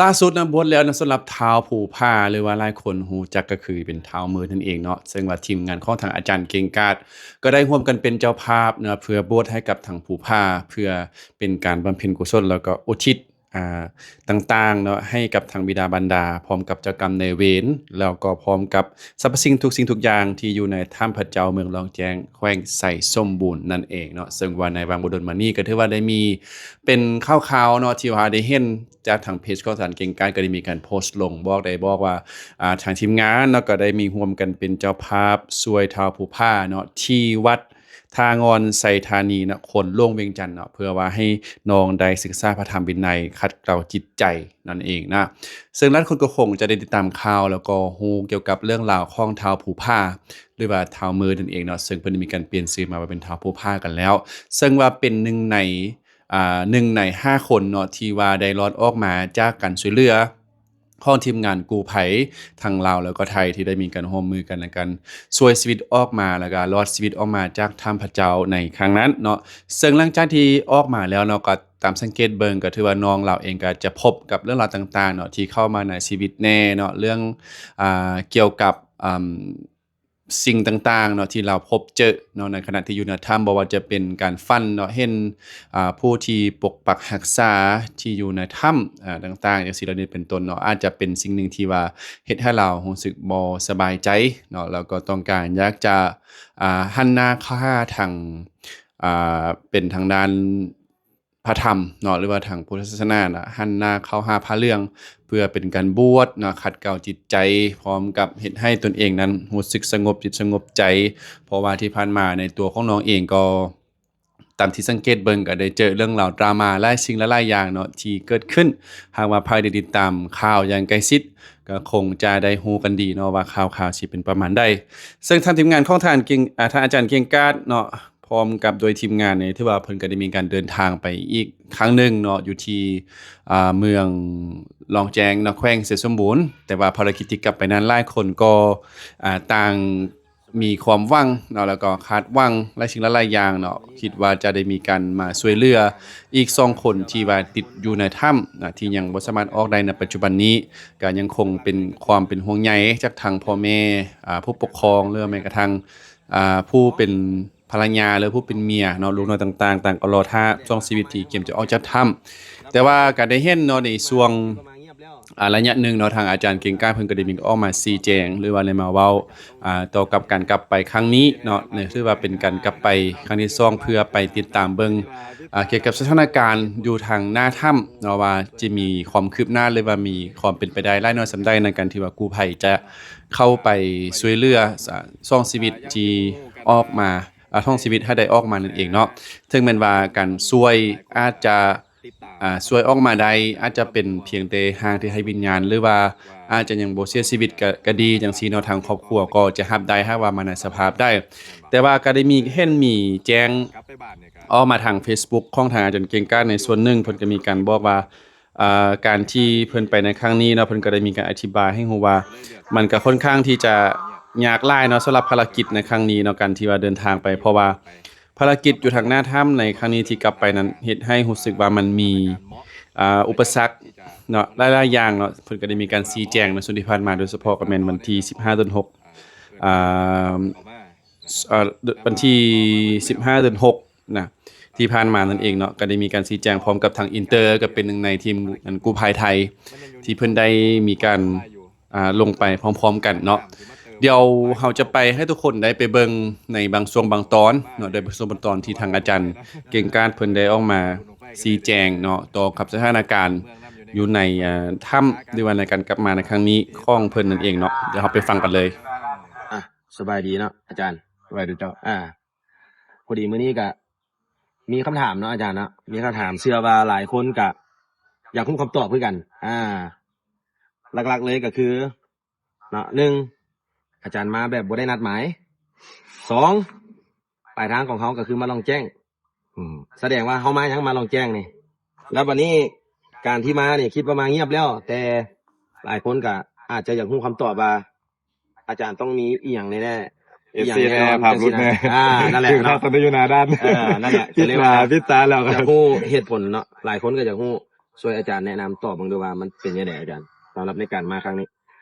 ລ່າສຸດນະ ບວດແລ້ວນະ ສຳລັບທ້າວພູຜາ ຫຼືວ່າຫຼາຍຄົນຮູ້ຈັກກໍຄືເປັນທ້າວເມີນັ້ນເອງເນາະ, ເຊິ່ງວ່າທີມງານຂອງທາງອາຈານເກັ່ງກາດ ກໍໄດ້ຮ່ວມກັນເປັນເຈົ້າພາບນະ ເພື່ອບວດໃຫ້ກັບທາງພູຜາ ເພື່ອເປັນການບຳເພັນກຸສົນ ແລ້ວກໍອຸທິດ ອ່າ ຕ່າງໆເນາະ ໃຫ້ກັບທາງບິດາມານດາ ພ້ອມກັບເຈົ້າກຳນາຍເວນ ແລ້ວກໍພ້ອມກັບສັບພະສິ່ງທຸກສິ່ງທຸກຢ່າງທີ່ຢູ່ໃນຖ້ຳພະເຈົ້າເມືອງລ່ອງແຈ້ງ ແຂວງໄຊສົມບູນນັ້ນເອງເນາະ. ເຊິ່ງວ່າໃນຫວ່າງບໍ່ດົນມານີ້ ກໍຖືວ່າໄດ້ມີເປັນຂ່າວໆເນາະ ທີ່ວ່າໄດ້ເຫັນຈາກທາງເພຈຂອງອາຈານເກັ່ງກາດ ກໍໄດ້ມີການໂພສລົງບອກ ໄດ້ບອກວ່າ ອ່າ ທາງທີມງານເນາະ ກໍໄດ້ມີຮ່ວມກັນເປັນເຈົ້າພາບຊ່ວຍທ້າວພູຜາເນາະ ທີ່ວັດທ່າງ່ອນ ໄຊທານີ ນະຄອນຫຼວງວຽງຈັນເນາະ ເພື່ອວ່າໃຫ້ນ້ອງໄດ້ສຶກສາພະທຳວິໄນ ຂັດເກົາຈິດໃຈ ນັ້ນເອງນະ. ເຊິ່ງຫຼາຍຄົນກໍຄົງຈະໄດ້ຕິດຕາມຂ່າວ ແລ້ວກໍຮູ້ກ່ຽວກັບເລື່ອງລາວຂອງທ້າວພູຜາ ຫຼືວ່າທ້າວເມີນັ້ນເອງເນາະ, ເຊິ່ງເພິ່ນໄດ້ມີການປ່ຽນຊື່ມາວ່າເປັນທ້າວພູຜາກັນແລ້ວ, ເຊິ່ງວ່າເປັນໜຶ່ງໃນ ອ່າ ໜຶ່ງໃນຫ້າຄົນເນາະ ທີ່ວ່າໄດ້ລອດອອກມາຈາກການຊ່ວຍເຫຼືອຂອງທີມງານກູ້ໄພທັງລາວ ແລ້ວກໍໄທ ທີ່ໄດ້ມີການຮ່ວມມືກັນໃນການຊ່ວຍຊີວິດອອກມາ ແລ້ວກໍລອດຊີວິດອອກມາຈາກຖ້ຳພະເຈົ້າໃນຄັ້ງນັ້ນເນາະ. ເຊິ່ງຫຼັງຈາກທີ່ອອກມາແລ້ວເນາະ ກໍ ຕາມສັງເກດເບິ່ງ ກໍຖືວ່ານ້ອງລາວເອງກໍຈະພົບກັບເລື່ອງລາວຕ່າງໆເນາະ ທີ່ເຂົ້າມາໃນຊີວິດແດ່ເນາະ, ເລື່ອງ ອ່າ ກ່ຽວກັບ ອ່າ ສິ່ງຕ່າງໆເນາະ ທີ່ລາວພົບເຈີເນາະ ໃນຂະນະທີ່ຢູ່ໃນຖ້ຳ, ບໍ່ວ່າຈະເປັນການຝັນເນາະ ເຫັນ ອ່າ ຜູ້ທີ່ປົກປັກຮັກສາທີ່ຢູ່ໃນຖ້ຳ ອ່າ ຕ່າງໆ ຈັ່ງຊີ້ເຫຼົ່ານີ້ເປັນຕົ້ນເນາະ, ອາດຈະເປັນສິ່ງໜຶ່ງທີ່ວ່າເຮັດໃຫ້ລາວຮູ້ສຶກບໍ່ສະບາຍໃຈເນາະ, ແລ້ວກໍຕ້ອງການຢາກຈະ ອ່າ ຫັນໜ້າເຂົ້າຫາທາງ ອ່າ ເປັນທາງດ້ານ ພະທຳເນາະ ຫຼືວ່າທາງພຸດທະສາສະໜານະ ຫັນໜ້າເຂົ້າຫາຜ້າເຫຼືອງ ເພື່ອເປັນການບວດເນາະ ຂັດເກົາຈິດໃຈ ພ້ອມກັບເຮັດໃຫ້ຕົນເອງນັ້ນຮູ້ສຶກສະຫງົບຈິດສະຫງົບໃຈ. ເພາະວ່າທີ່ຜ່ານມາໃນຕົວຂອງນ້ອງເອງກໍ ຕາມທີ່ສັງເກດເບິ່ງ ກໍໄດ້ເຈີເລື່ອງລາວດຣາມາຫຼາຍສິ່ງຫຼາຍໆຢ່າງເນາະ ທີ່ເກີດຂຶ້ນ. ຫາກວ່າໃຜໄດ້ຕິດຕາມຂ່າວຢ່າງໃກ້ຊິດ ກໍຄົງຈະໄດ້ຮູ້ກັນດີເນາະ ວ່າຂ່າວໆຊິເປັນປະມານໃດ. ເຊິ່ງທາງທີມງານຂອງທ່ານເກັ່ງ ອ່າ ທ່ານອາຈານເກັ່ງກາດເນາະ ພ້ອມກັບໂດຍທີມງານນີ້ ຖືວ່າເພິ່ນກໍໄດ້ມີການເດີນທາງໄປອີກຄັ້ງໜຶ່ງເນາະ ຢູ່ທີ່ ອ່າ ເມືອງລ່ອງແຈ້ງເນາະ ແຂວງໄຊສົມບູນ, ແຕ່ວ່າພາລະກິດທີ່ກັບໄປນັ້ນ ຫຼາຍຄົນກໍ ອ່າ ຕ່າງມີຄວາມຫວັງເນາະ ແລ້ວກໍຄາດຫວັງຫຼາຍສິ່ງຫຼາຍໆຢ່າງເນາະ, ຄິດວ່າຈະໄດ້ມີການມາຊ່ວຍເຫຼືອອີກສອງຄົນທີ່ວ່າຕິດຢູ່ໃນຖ້ຳນະ ທີ່ຍັງບໍ່ສາມາດອອກໄດ້ໃນປັດຈຸບັນນີ້, ກໍຍັງຄົງເປັນຄວາມເປັນຫ່ວງໃຍຈາກທາງພໍ່ແມ່ ອ່າ ຜູ້ປົກຄອງ ຫຼືວ່າແມ່ນກະທັ່ງ ອ່າ ຜູ້ເປັນ ພັນລະຍາ ຫຼືຜູ້ເປັນເມຍເນາະ ລູກນ້ອຍຕ່າງໆ ຕ່າງກໍລໍຖ້າຊ່ວງຊີວິດທີ່ກຽມຈະອອກຈາກຖ້ຳ. ແຕ່ວ່າກໍໄດ້ເຫັນເນາະ ໃນຊ່ວງ ອ່າ ໄລຍະໜຶ່ງເນາະ ທາງອາຈານເກັ່ງກາດເພິ່ນກໍໄດ້ມີອອກມາຊີ້ແຈງ ຫຼືວ່າໄດ້ມາເວົ້າ ອ່າ ຕໍ່ກັບການກັບໄປຄັ້ງນີ້ເນາະ ຖືວ່າເປັນການກັບໄປຄັ້ງທີສອງ ເພື່ອໄປຕິດຕາມເບິ່ງ ອ່າ ກ່ຽວກັບສະຖານະການຢູ່ທາງໜ້າຖ້ຳເນາະ ວ່າຈະມີຄວາມຄືບໜ້າ ຫຼືວ່າມີຄວາມເປັນໄປໄດ້ຫຼາຍນ້ອຍສ່ຳໃດ ໃນການທີ່ວ່າກູ້ໄພຈະເຂົ້າໄປຊ່ວຍເຫຼືອ ສ- ສອງຊີວິດທີ່ອອກມາ ອ່າ ທອງຊີວິດໃຫ້ໄດ້ອອກມານັ້ນເອງເນາະ. ເຖິງແມ່ນວ່າການຊ່ວຍອາດຈະ ອ່າ ຊ່ວຍອອກມາໄດ້ ອາດຈະເປັນພຽງແຕ່ຮ່າງທີ່ໄຮ້ວິນຍານ ຫຼືວ່າອາດຈະຍັງບໍ່ເສຍຊີວິດກະ ກະດີ ຈັ່ງຊີ້ເນາະ, ທາງຄອບຄົວກໍຈະຮັບໄດ້ ຫາກວ່າມາໃນສະພາບໃດ. ແຕ່ວ່າກໍໄດ້ມີ ເຫັນມີແຈ້ງອອກມາທາງເຟສບຸກຂອງທາງອາຈານເກັ່ງກາດໃນສ່ວນໜຶ່ງ, ເພິ່ນກໍມີການບອກວ່າ ອ່າ ການທີ່ເພິ່ນໄປໃນຄັ້ງນີ້ເນາະ ເພິ່ນກໍໄດ້ມີການອະທິບາຍໃຫ້ຮູ້ວ່າ ມັນກໍຄ່ອນຂ້າງທີ່ຈະຍາກຫຼາຍເນາະ ສຳລັບພາລະກິດໃນຄັ້ງນີ້ເນາະ ການທີ່ວ່າເດີນທາງໄປ, ເພາະວ່າພາລະກິດຢູ່ທາງໜ້າຖ້ຳໃນຄັ້ງນີ້ທີ່ກັບໄປນັ້ນ ເຮັດໃຫ້ຮູ້ສຶກວ່າມັນມີ ອ່າ ອຸປະສັກເນາະ ຫຼາຍໆຢ່າງເນາະ. ເພິ່ນກໍໄດ້ມີການຊີ້ແຈງໃນຊ່ວງທີ່ຜ່ານມາ ໂດຍສະເພາະກໍແມ່ນວັນທີສິບຫ້າເດືອນຫົກ ອ່າ ເອີ ວັນທີສິບຫ້າເດືອນຫົກ ນະ ທີ່ຜ່ານມານັ້ນເອງເນາະ, ກໍໄດ້ມີການຊີ້ແຈງພ້ອມກັບທາງອິນເຕີ ກໍເປັນໜຶ່ງໃນທີມກູ້ໄພໄທ ທີ່ເພິ່ນໄດ້ມີການ ອ່າ ລົງໄປພ້ອມໆກັນເນາະ. ດຽວເຮົາຈະໄປໃຫ້ທຸກຄົນໄດ້ໄປເບິ່ງໃນບາງຊ່ວງບາງຕອນເນາະ, ໂດຍບາງຊ່ວງບາງຕອນທີ່ທາງອາຈານເກັ່ງກາດເພິ່ນໄດ້ອອກມາຊີ້ແຈງເນາະ ຕໍ່ກັບສະຖານະການຢູ່ໃນ ອ່າ ຖ້ຳ ຫຼືວ່າໃນການກັບມາໃນຄັ້ງນີ້ຂອງເພິ່ນນັ້ນເອງເນາະ. ດຽວເຮົາໄປຟັງກັນເລີຍ. ອ່ະ ສະບາຍດີເນາະອາຈານ. ສະບາຍດີເຈົ້າ. ອ່າ ພໍດີມື້ນີ້ກະມີຄຳຖາມເນາະອາຈານເນາະ, ມີຄຳຖາມເຊື່ອວ່າຫຼາຍຄົນກະຢາກຮູ້ຄຳຕອບຄືກັນ. ອ່າ ຫຼັກໆເລີຍກະຄືເນາະ ໜຶ່ງ ອາຈານມາແບບບໍ່ໄດ້ນັດໝາຍ, ສອງ ປາຍທາງຂອງເຮົາກະຄືມາລ່ອງແຈ້ງ. ອືມ ສະແດງວ່າເຮົາມາຫຍັງ ມາລ່ອງແຈ້ງນີ້. ແລ້ວບັດນີ້ການທີ່ມານີ້ ຄິດວ່າມາງຽບແລ້ວ, ແຕ່ຫຼາຍຄົນກະອາດຈະຢາກຮູ້ຄຳຕອບວ່າ ອາຈານຕ້ອງມີອີ່ຫຍັງແນ່ໆ ເອັຟຊີແນ່ ພາບຫຼຸດແນ່. ອ່າ ນັ້ນແຫຼະເນາະ ຖືກທັກໄດ້ຢູ່ໜ້າດ້ານ. ເອີ ນັ້ນແຫຼະ ປິດໜ້າປິດຕາແລ້ວ ກໍຢາກຮູ້ເຫດຜົນເນາະ, ຫຼາຍຄົນກໍຢາກຮູ້ ຊ່ວຍອາຈານແນະນຳຕໍ່ເບິ່ງດູວ່າມັນເປັນຈັ່ງໃດອາຈານ ສຳລັບໃນການມາຄັ້ງນີ້.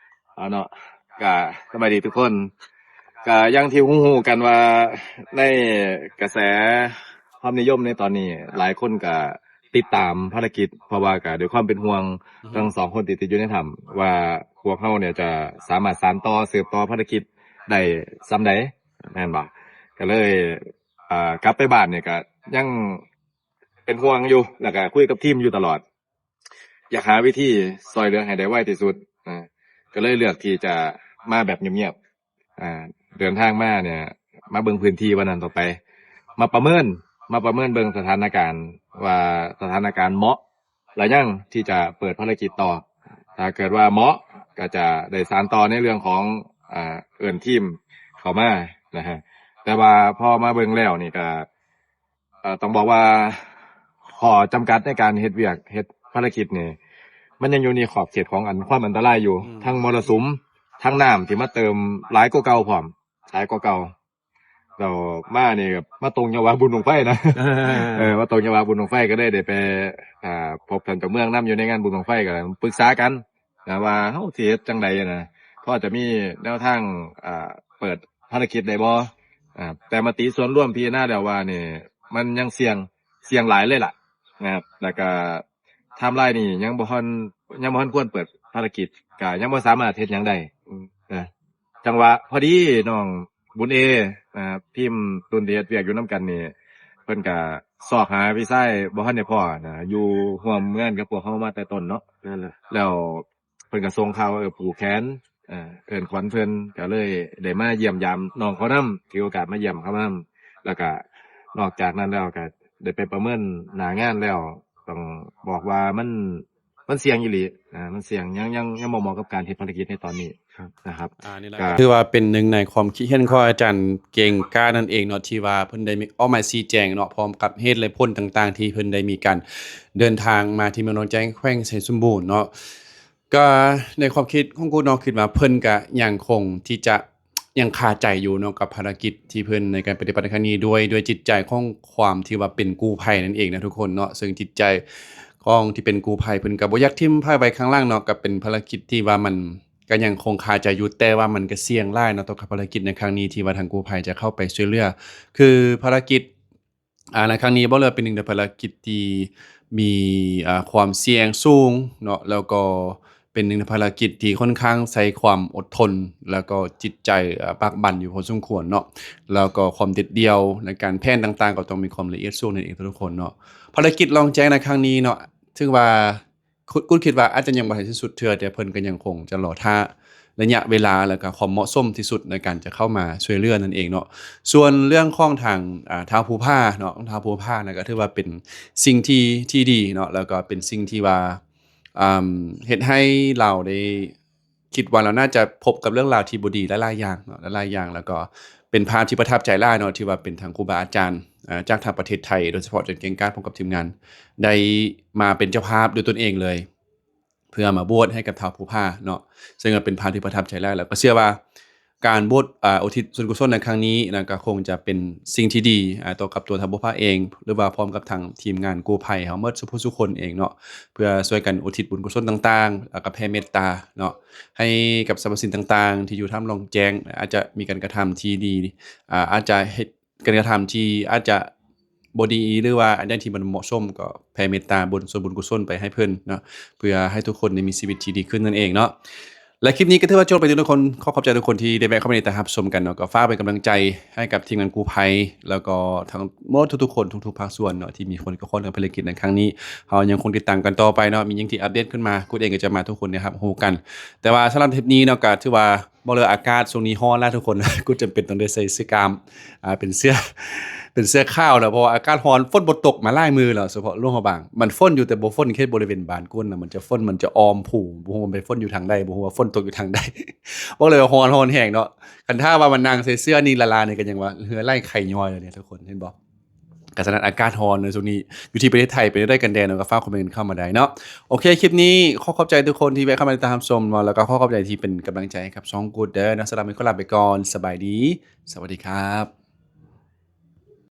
ເອົາເນາະ ກະສະບາຍດີທຸກຄົນ. ກະຢ່າງທີ່ຮູ້ໆກັນວ່າ ໃນກະແສຄວາມນິຍົມໃນຕອນນີ້ ຫຼາຍຄົນກະຕິດຕາມພາລະກິດ ເພາະວ່າກະດ້ວຍຄວາມເປັນຫ່ວງ ອືຮຶ ທັງສອງຄົນທີ່ຕິດຢູ່ໃນຖ້ຳ ວ່າພວກເຮົານີ້ຈະສາມາດສານຕໍ່ ສືບຕໍ່ພາລະກິດໄດ້ສ່ຳໃດ ແມ່ນບໍ່? ກະເລີຍ ອ່າ ກັບໄປບ້ານນີ້ກະຍັງເປັນຫ່ວງຢູ່ ແລ້ວກະຄຸຍກັບທີມຢູ່ຕະຫຼອດ ຢາກຫາວິທີຊ່ວຍເຫຼືອໃຫ້ໄດ້ໄວທີ່ສຸດ ອາ ກໍເລີຍເລືອກທີ່ຈະມາແບບງຽບໆ ອາ ເດີນທາງມາເນຍ ມາເບິ່ງພື້ນທີ່ວ່ານັ້ນຕໍ່ໄປ ມາປະເມີນ ມາປະເມີນເບິ່ງສະຖານະການວ່າສະຖານະການເໝາະ ແລະ ຍັງທີ່ຈະເປີດພາລະກິດຕໍ່. ຖ້າເກີດວ່າເໝາະ ກໍຈະໄດ້ສານຕໍ່ໃນເລື່ອງຂອງ ອາ ເອີ້ນທີມເຂົ້າມານະຮະ ແຕ່ວ່າພໍມາເບິ່ງແລ້ວນີ້ກໍ ເອີ ຕ້ອງບອກວ່າຂໍ້ຈຳກັດໃນການເຮັດວຽກ ເຮັດພາລະກິດນີ້ ມັນຍັງຢູ່ໃນຂອບເຂດຂອງອັນຄວາມອັນຕະລາຍຢູ່ ອືມ ທັງມໍລະສຸມ ທັງນ້ຳທີ່ມາເຕີມຫຼາຍກວ່າເກົ່າພ້ອມ ຫຼາຍກວ່າເກົ່າ. ແລ້ວມານີ້ກໍມາຕົງຈັງຫວະບຸນບັ້ງໄຟນະ ເອີ ເອີ ມາຕົງຈັງຫວະບຸນບັ້ງໄຟ ກໍເລີຍໄດ້ໄປ ອ່າ ພົບທ່ານເຈົ້າເມືອງນຳ ຢູ່ໃນງານບຸນບັ້ງໄฟ ກໍໄດ້ປຶກສາກັນ ນະ ວ່າເຮົາຊິເຮັດຈັ່ງໃດນະ ພໍຈະມີແນວທາງ ອ່າ ເປີດພາລະກິດໄດ້ບໍ່? ອ່າ ແຕ່ມະຕິສ່ວນລວມພິຈາລະນາແລ້ວວ່ານີ້ ມັນຍັງສ່ຽງ ສ່ຽງຫຼາຍເລີຍລະນະ ແລ້ວກະໄທມ໌ລາຍນີ້ຍັງບໍ່ທັນ ຍັງບໍ່ທັນຄວນເປີດພາລະກິດ ກະຍັງບໍ່ສາມາດເຮັດຫຍັງໄດ້ ອືມ ນະ ຈັງຫວະພໍດີນ້ອງບຸນເອ ອ່າ ພິມ ຕຸນທີ່ເຮັດວຽກຢູ່ນຳກັນນີ້ ເພິ່ນກະຊອກຫາພີ່ຊາຍບໍ່ທັນໄດ້ພໍ້ນະ ຢູ່ຮ່ວມງານກັບພວກເຮົາມາແຕ່ຕົ້ນເນາະ ນັ້ນແຫຼະ ແລ້ວເພິ່ນກະສົ່ງຂ່າວ ເອີ ຜູກແຂນ ເອີ ເອີ້ນຂວັນເພິ່ນ ກະເລີຍໄດ້ມາຢ້ຽມຢາມນ້ອງເຂົານຳ ຖືໂອກາດມາຢ້ຽມເຂົານຳ ແລ້ວກະນອກຈາກນັ້ນແລ້ວກະໄດ້ໄປປະເມີນໜ້າງານແລ້ວ ຕ້ອງບອກວ່າມັນ ມັນສ່ຽງອີ່ຫຼີ ອ່າ ມັນສ່ຽງ ຍັງ ຍັງ ຍັງບໍ່ເໝາະກັບການເຮັດພາລະກິດໃນຕອນນີ້ ຄັບ ນະຄັບ ອ່າ ນີ້ລະ ກໍ ກໍຖືວ່າເປັນໜຶ່ງໃນຄວາມຄິດເຫັນຂອງອາຈານເກັ່ງກ້ານັ້ນເອງເນາະ ທີ່ວ່າເພິ່ນໄດ້ມີ ອອກມາຊີ້ແຈງເນາະ ພ້ອມກັບເຫດແລະຜົນຕ່າງໆ ທີ່ເພິ່ນໄດ້ມີການເດີນທາງມາທີ່ເມືອງດອນແຈ້ງ ແຂວງໄຊສົມບູນເນາະ. ກໍໃນຄວາມຄິດຂອງກູເນາະ ຄິດວ່າເພິ່ນກໍຍັງຄົງທີ່ຈະ ຍັງຄາໃຈຢູ່ເນາະ ກັບພາລະກິດທີ່ເພິ່ນໃນການປະຕິບັດໃນຄັ້ງນີ້ ດ້ວຍ ດ້ວຍຈິດໃຈຂອງຄວາມທີ່ວ່າເປັນກູ້ໄພນັ້ນເອງນະທຸກຄົນເນາະ ເຊິ່ງຈິດໃຈຂອງທີ່ເປັນກູ້ໄພ ເພິ່ນກໍບໍ່ຢາກຖິ້ມພາໄວ້ຂ້າງຫຼັງເນາະ ກໍເປັນພາລະກິດທີ່ວ່າມັນກໍຍັງຄົງຄາໃຈຢູ່ ແຕ່ວ່າມັນກໍສ່ຽງຫຼາຍເນາະ ຕໍ່ກັບພາລະກິດໃນຄັ້ງນີ້ ທີ່ວ່າທາງກູ້ໄພຈະເຂົ້າໄປຊ່ວຍເຫຼືອ ຄືພາລະກິດ ອ່າ ໃນຄັ້ງນີ້ບອກເລີຍວ່າເປັນໜຶ່ງໃນພາລະກິດທີ່ມີ ອ່າ ຄວາມສ່ຽງສູງເນາະ ແລ້ວກໍເປັນໜຶ່ງໃນພາລະກິດທີ່ຄ່ອນຂ້າງໃຊ້ຄວາມອົດທົນ ແລ້ວກໍຈິດໃຈ ເອີ ປາກບັນຢູ່ພໍສົມຄວນເນາະ ແລ້ວກໍຄວາມເດັດດ່ຽວໃນການແຜນຕ່າງໆ ກໍຕ້ອງມີຄວາມລະອຽດສູງນັ້ນເອງທຸກໆຄົນເນາະ. ພາລະກິດລ່ອງແຈ້ງໃນຄັ້ງນີ້ເນາະ ຖືວ່າ ກຸດ ກຸດຄິດວ່າອາດຈະຍັງບໍ່ທັນສິ້ນສຸດເທື່ອ ແຕ່ເພິ່ນກໍຍັງຄົງຈະລໍຖ້າໄລຍະເວລາ ແລ້ວກໍຄວາມເໝາະສົມທີ່ສຸດໃນການຈະເຂົ້າມາຊ່ວຍເຫຼືອນັ້ນເອງເນາະ. ສ່ວນເລື່ອງຂອງທາງ ອ່າ ທ້າວພູຜາເນາະ ທ້າວພູຜານັ້ນກໍຖືວ່າເປັນສິ່ງທີ່ ທີ່ດີເນາະ ແລ້ວກໍເປັນສິ່ງທີ່ວ່າ ອ່າ ເຮັດໃຫ້ລາວໄດ້ ຄິດວ່າລາວໜ້າຈະພົບກັບເລື່ອງລາວທີ່ບໍ່ດີຫຼາຍໆຢ່າງເນາະ ຫຼາຍໆຢ່າງ ແລ້ວກໍເປັນພາບທີ່ປະທັບໃຈຫຼາຍເນາະ ທີ່ວ່າເປັນທາງຄູບາອາຈານ ເອີ ຈາກທາງປະເທດໄທ ໂດຍສະເພາະອາຈານເກັ່ງກ້າ ພ້ອມກັບທີມງານ ໄດ້ມາເປັນເຈົ້າພາບດ້ວຍຕົນເອງເລີຍ ເພື່ອມາບວດໃຫ້ກັບທ້າວພູຜາເນາະ ເຊິ່ງກໍເປັນພາບທີ່ປະທັບໃຈຫຼາຍ ແລ້ວກໍເຊື່ອວ່າການບວດ ອ່າ ອຸທິດສ່ວນກຸສົນໃນຄັ້ງນີ້ນະ ກໍຄົງຈະເປັນສິ່ງທີ່ດີ ອ່າ ຕໍ່ກັບຕົວທ່ານຜູ້ພາກເອງ ຫຼືວ່າພ້ອມກັບທາງທີມງານກູ້ໄພເຮົາໝົດສູ່ຜູ້ສູ່ຄົນເອງເນາະ ເພື່ອຊ່ວຍກັນອຸທິດບຸນກຸສົນຕ່າງໆ ແລ້ວກໍແຜ່ເມດຕາເນາະ ໃຫ້ກັບສັບພະສິ່ງຕ່າງໆ ທີ່ຢູ່ຖ້ຳລ່ອງແຈ້ງ ອາດຈະມີການກະທຳທີ່ດີ ອາ ອາດຈະເຮັດການກະທຳທີ່ອາດຈະບໍ່ດີ ຫຼືວ່າອັນໃດທີ່ມັນບໍ່ເໝາະສົມ ກໍແຜ່ເມດຕາບຸນສ່ວນບຸນກຸສົນໄປໃຫ້ເພິ່ນເນາະ ເພື່ອໃຫ້ທຸກຄົນໄດ້ມີຊີວິດທີ່ດີຂຶ້ນນັ້ນເອງເນາະ. ແລະ ຄລິບນີ້ກໍຖືວ່າຈົບໄປທຸກໆຄົນ ຂໍຂອບໃຈທຸກຄົນທີ່ໄດ້ແວະເຂົ້າມາຕິດຕາມຮັບຊົມກັນເນາະ ກໍຝາກເປັນກຳລັງໃຈໃຫ້ກັບທີມງານກູ້ໄພ ແລ້ວກໍທັງໝົດທຸກໆຄົນ ທຸກໆພາກສ່ວນເນາະ ທີ່ມີສ່ວນກ່ຽວຂ້ອງກັບພາລະກິດໃນຄັ້ງນີ້ ເຮົາຍັງຄົງຕິດຕາມກັນຕໍ່ໄປເນາະ ມີຫຍັງທີ່ອັບເດດຂຶ້ນມາ ກູດເອງກໍຈະມາໃຫ້ທຸກຄົນໄດ້ຮັບຮູ້ກັນ. ແຕ່ວ່າສຳລັບທຣິບນີ້ເນາະ ກໍຖືວ່າ ບໍ່ເລີ ອາກາດຊ່ວງນີ້ຮ້ອນຫຼາຍທຸກຄົນ ກູດຈຳເປັນຕ້ອງໄດ້ໃສ່ເສື້ອກ້າມ ອ່າ ເປັນເສື້ອ ເປັນເສື້ອຂາວແລ້ວ ເພາະວ່າອາກາດຮ້ອນ ຝົນບໍ່ຕົກມາຫຼາຍມື້ແລ້ວ ສະເພາະຫຼວງພະບາງ ມັນຝົນຢູ່ ແຕ່ບໍ່ຝົນເຂດບໍລິເວນບ້ານກູນນະ ມັນຈະຝົນ ມັນຈະອ້ອມພູ ບໍ່ຮູ້ວ່າມັນໄປຝົນຢູ່ທາງໃດ ບໍ່ຮູ້ວ່າຝົນຕົກຢູ່ທາງໃດ ບອກເລີຍວ່າຮ້ອນ ຮ້ອນແຮງເນາະ. ຄັນຖ້າວ່າມານັ່ງໃສ່ເສື້ອນີ້ລ້າໆ ນີ້ກໍຍັງວ່າເຫື່ອໄຫຼໄຂ້ຍ້ອຍແລ້ວນີ້ທຸກຄົນ ເຫັນບໍ່? ກະສະນັ້ນ ອາກາດຮ້ອນໃນຊ່ວງນີ້ ຢູ່ທີ່ປະເທດໄທເປັນແນວໃດກັນແດ່ເນາະ ກໍຝາກຄອມເມັນເຂົ້າມາໄດ້ເນາະ. ໂອເຄ ຄລິບນີ້ຂໍຂອບໃຈທຸກຄົນທີ່ແວະເຂົ້າມາຕິດຕາມຮັບຊົມເນາະ ແລ້ວກໍຂໍຂອບໃຈທີ່ເປັນກຳລັງໃຈໃຫ້ກັບຊ່ອງກູດເດີເນາະ. ສຳລັບມື້ນີ້ຂໍລາໄປກ່ອນ ສະບາຍດີ ສະຫວັດດີຄັບ.